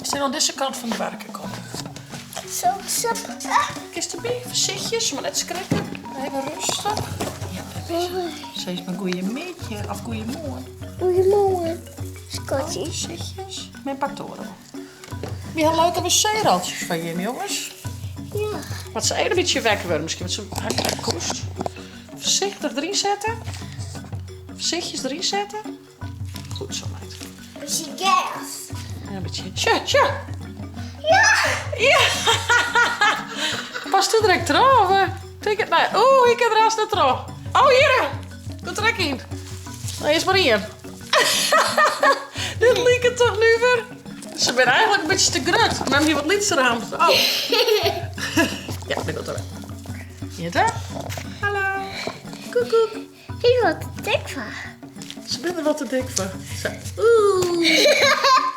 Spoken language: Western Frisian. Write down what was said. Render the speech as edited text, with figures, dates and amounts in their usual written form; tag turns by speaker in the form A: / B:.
A: Stean oan dizze kant fan de barke komme.
B: Zo, sop.
A: Kinst derby? Foarsichtjes, mar net skrikke. Even rêstich. Ja, dêr is se. Sis mar goeiemiddei of goeiemoarn.
B: Goeiemoarn, skatje.
A: Foarsichtjes. Mem pakt de oare wol. Wy ha leuke wc-roltsjes foar jim, jonges.
B: Ja.
A: Moat se even in bytsje wekker wurde miskien, want se hat krekt koest. Foarsichtich deryn sette. Foarsichtjes deryn sette. Goed zo, meid.
B: Beetje gas.
A: Ja, een beetje. Tja, tja.
B: Ja!
A: Ja! Past der direkt troch? Of, eh, tik it nei. Oeh, ik kin der hast net troch. Oh, hjir! Komt der ek yn. No, earst mar ien. Dit liket toch nuver? Se binne eigentlik in bytsje te grut. Mem hie wat lytser han. Oh. Ja, dit komt der. Jitte. Hallo. Koekoek.
B: Ik word te dik foar.
A: Se binne der wat te dik foar. Sa. Oeh.